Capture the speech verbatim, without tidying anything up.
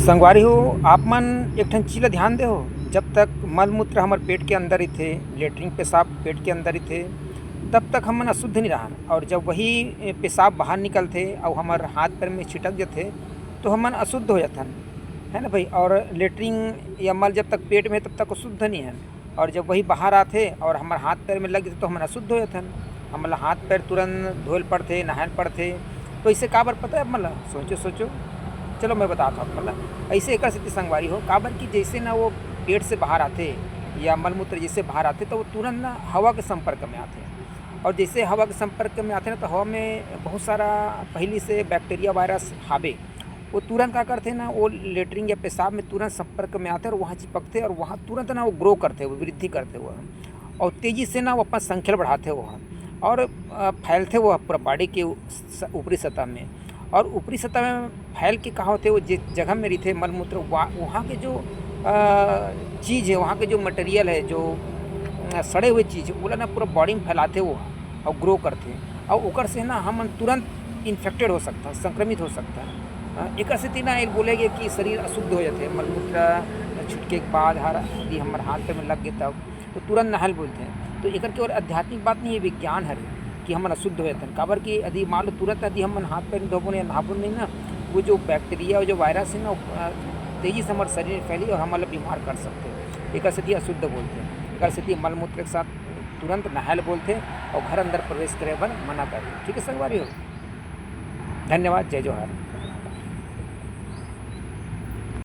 संगवारी हो, आप मन एक ठन चीज ला ध्यान देहो, जब तक मल मूत्र हमर पेट के अंदर रहिथे, लेटरिन पेशाब पेट के अंदर रहिथे, तब तक हमन अशुद्ध नहीं रहन। और जब वही, ए, पेशाब बाहर निकलथे और हमर हाथ पैर में छिटक जथे, तो हमन अशुद्ध हो जाथन, है ना भाई? और लेटरिन या मल जब तक पेट में, तब तक अशुद्ध नहीं है। और जब वही बाहर आथे और हमर हाथ पैर में लग जथे, तो हमन अशुद्ध हो जाथन। हमन ला हाथ पैर तुरंत धोए ल पड़थे, नहाए ल पड़थे। तो इसे काबर पता है आप मन ला? सोचो, सोचो। चलो, मैं बताता हूँ आप मन ला। ऐसे एकर सेती संगवारी हो, काबर कि जैसे ना वो पेट से बाहर आथे या मल मूत्र जैसे बाहर आथे, तो वो तुरंत ना हवा के संपर्क में आथे। और जैसे हवा के संपर्क में आथे ना, तो हवा में बहुत सारा पहली से बैक्टीरिया, वायरस हावे, वो तुरंत का करथे ना, वो लेटरिन या पेशाब में तुरंत संपर्क में आथे और वहाँ चिपकथे और वहाँ तुरंत ना वो ग्रो करथे, वो वृद्धि करथे वो, और तेजी से ना वो अपन संख्या बढ़ाथे वो, और, अ, फैलथे वो पूरा बॉडी के उ-, स-, ऊपरी सतह में। और ऊपरी सतह में फैल के का होथे, वो जे जगह में रहिथे मल मूत्र, वा-, वहाँ के जो, अ, चीज है, वहाँ के जो मटेरियल है, जो, अ, सड़े हुए चीज है, ओला ना पूरा बॉडी में फैलाथे वो और ग्रो करथे, और ओकर से ना हमन तुरंत इन्फेक्टेड हो सकता, संक्रमित हो सकता। अ, एकर सेती ना एक बोले गे कि शरीर अशुद्ध हो जाथे, मलमूत्र छुटके के बाद हर यदि हमर हाथ पैर में लग गे तब, तो तुरंत नहाए ल बोलथे। तो एकर केवल आध्यात्मिक बात नहीं है, विज्ञान हरे कि हमन अशुद्ध हो जाथन। काबर कि यदि मान लो तुरंत यदि हमन हाथ पैर धोबो नहीं, नहाबो नहीं ना, वो जो बैक्टीरिया, वो जो वायरस है ना, वो, अ, तेजी से हमर शरीर में फैली और हमन ला बीमार कर सकथे। एकर सेती अशुद्ध बोलथे। एकर सेती मलमूत्र के साथ तुरंत नहाए ल बोलथे और घर अंदर प्रवेश करे बर मना करथे। ठीक है संगवारी हो, धन्यवाद, जय जोहार।